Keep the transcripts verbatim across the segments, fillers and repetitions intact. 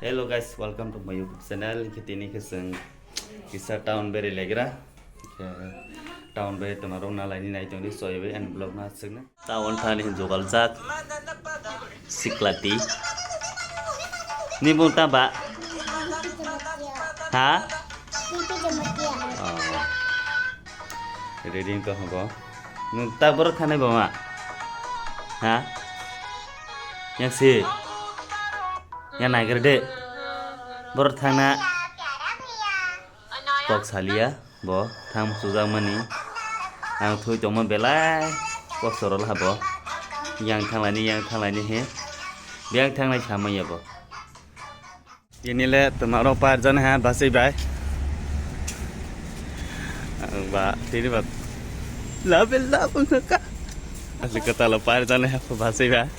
Hello guys, welcome to my YouTube channel. Khe tini khe chwng kisa town beri legra. Khe town beri tongna rok na laini nai tongdi soiwi and vlog na chwngno. Town thani jogal jak siklati. Ni bung ta ba? Ha? Oh. Ready ko hobo. Nwng tak borok thanai bama? Ha? Yang si. Yang naiger de. Borok thangna. Kok salia bo thang sujak mani. Ang thui tongma belai kosto rw laha bo. Yang thanglani, yang thanglani he. Yang thanglai samaya bo. Ini le tomaro par jana ha basai bai. Ang ba tini ba. Love love ka. Asli kata lo par jana ha basai bai.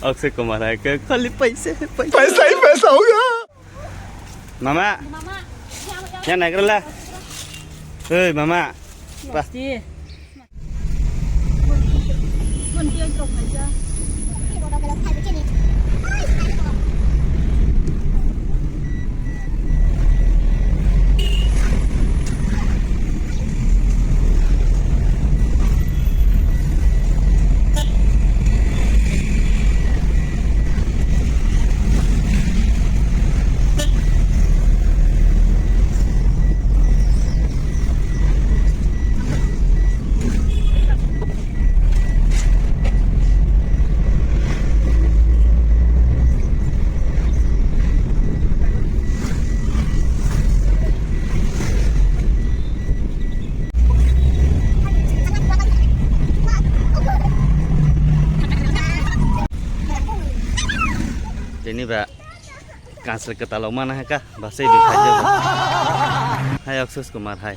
Akshay Kumar hai ke khali paise paise. Paisa hi paisa hoga. Mama. Mama. Yang naik lah. Hei mama. Pasti. Tini ba kansle kwtal o mana haka basai bi khaijak. Hai Akshay Kumar hai.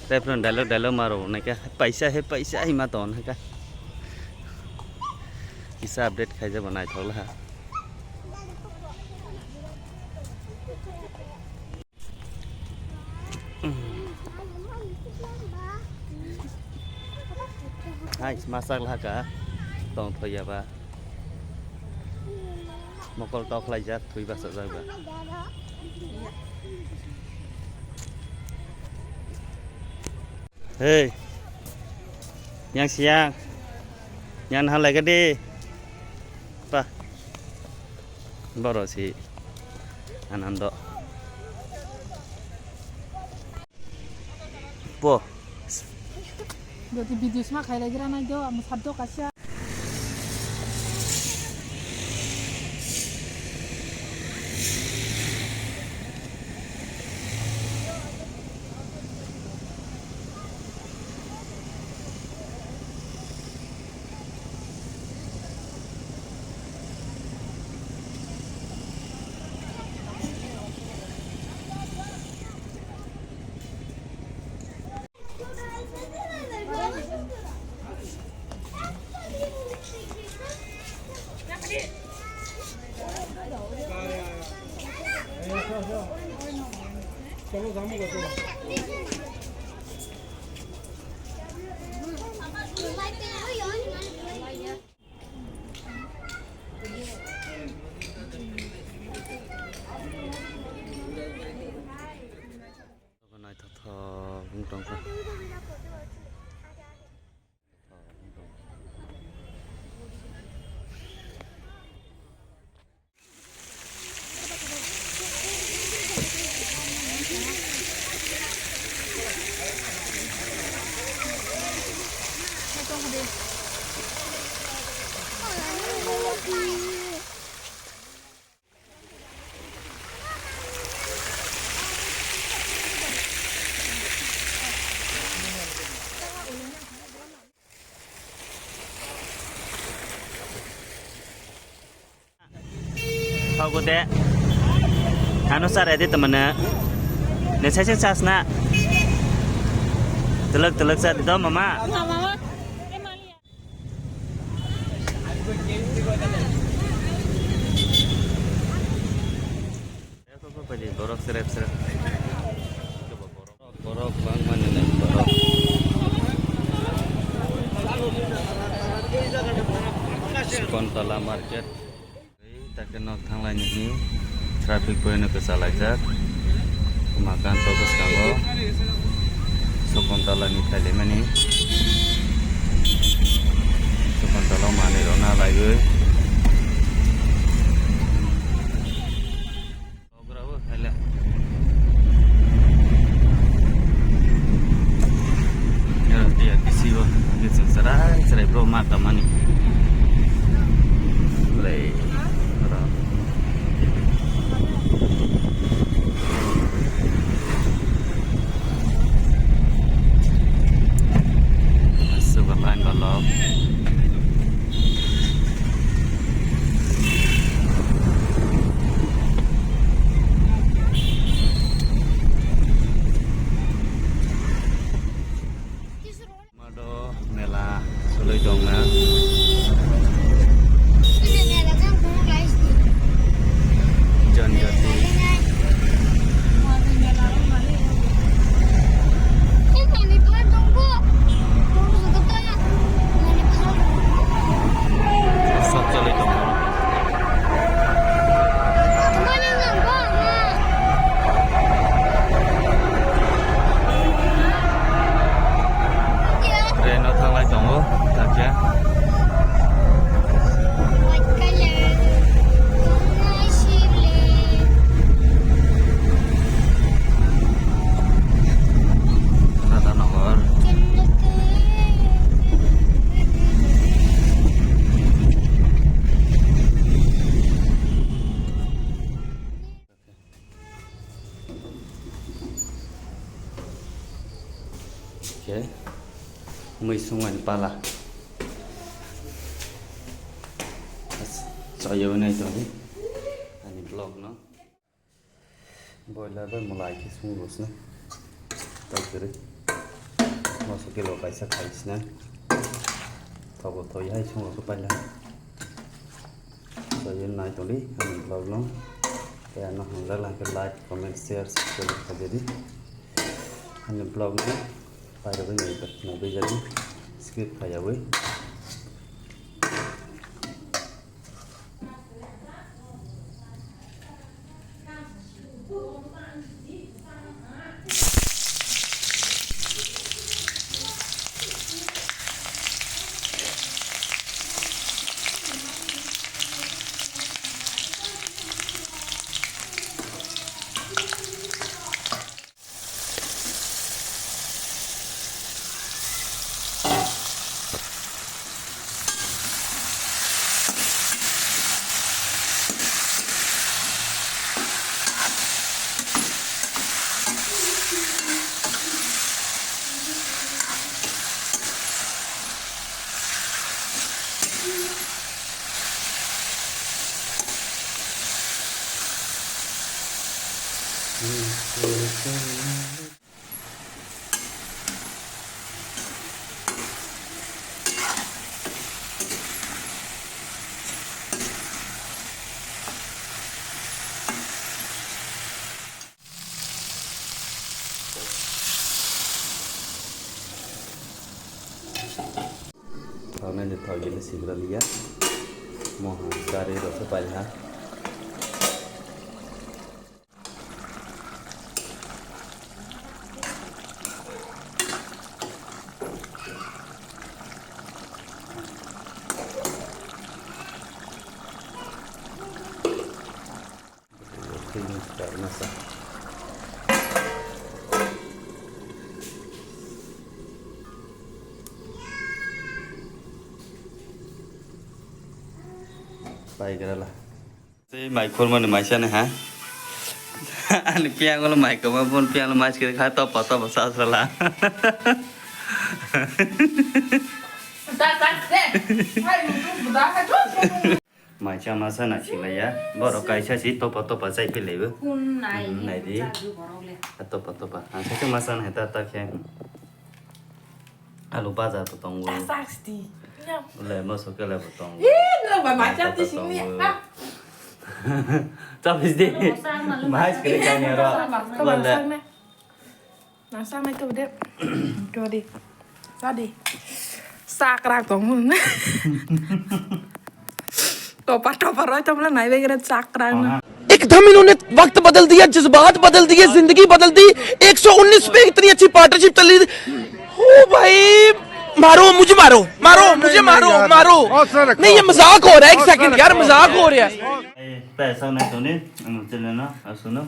Tei phano dialogue dialogue maro nai ka paisa he paisa hai ma ton haka. Kisa update khaijak bo naithok laha. Hai, masak laka tong thoya ba. Mokol tok lai jak, thui basa jak ba. Hei. Yang siang. Yang halai gede. Pa. Boro si Anando. Po. Jadi video sma khailai gira nai do, amo sabdo kasia. Naithothok wng tongkha. Thogo de. Ano sa ready to mana. Ne sa sa sas na. Telek telek sa dito mama. Borok serep serep. Borok bangmani nai borok. Kontala market. Ei, take nok thanglai ni hi. Traffic point no kwchalaijak. Makan to bwskango. Sokontala ni thailaimani. Sokontala manwi rok na laiwi. Serai serai bro ma kamani. Lai. Sugar line ba love. Mado mela soloi tongna. Janjati. Sok soloi tongo. Train no thanglai tongo, takya. Tata nogor. Khe mui sungmani pala. As, choyo nai tongo ani vlog no. Boiler bai mwlai khe sung rwsna. Tai kwrwi. Moso kilo kaisa khai sna. Thogo thoi hai sung rwkhe paila. Choyo nai tongdi ani vlog no. Tei ano hamjak lang khe like, comment, share, subscribe khaijadi. Ani vlog no pairogwi nai, naibaijadi. Skip khaiyawi. Thok nai de thok gele sigra liya. Moha gari rok se pailha. Paigrala. Tei mai khurmani maisani ha. Ani piyang ulo mai kwma bun piyang ulo mai sikiri kha topa topa sasrala. Mai cha masa na silaiya. Borok kaisa si topa topa chai pilaibo. Kun nai. Hmm, nai di. Cha ju borok le. A topa topa. Ang sa masa na ta ta khe. Alu baja to tongo. Sak sti. Le moso kele bo tongo. Ih, lo ba mai cha ti sini. Chapis di. Mai sikiri kanya ro. Wala. Nang sangnai to de. Kau di. Sadi. Sakra kong. Topa topa roi to mula nai begera sakra. एकदम इन्होंने वक्त बदल दिया, जज्बात बदल दिए, जिंदगी बदल दी। एक सौ उन्नीस पे इतनी अच्छी पार्टनरशिप चल रही थी। ओ भाई, मारो मुझे, मारो, मारो मुझे, मारो, मारो। नहीं, ये मजाक हो रहा है, एक सेकंड यार, मजाक हो रहा है। Pesa na tuni, ang chile na, asuno.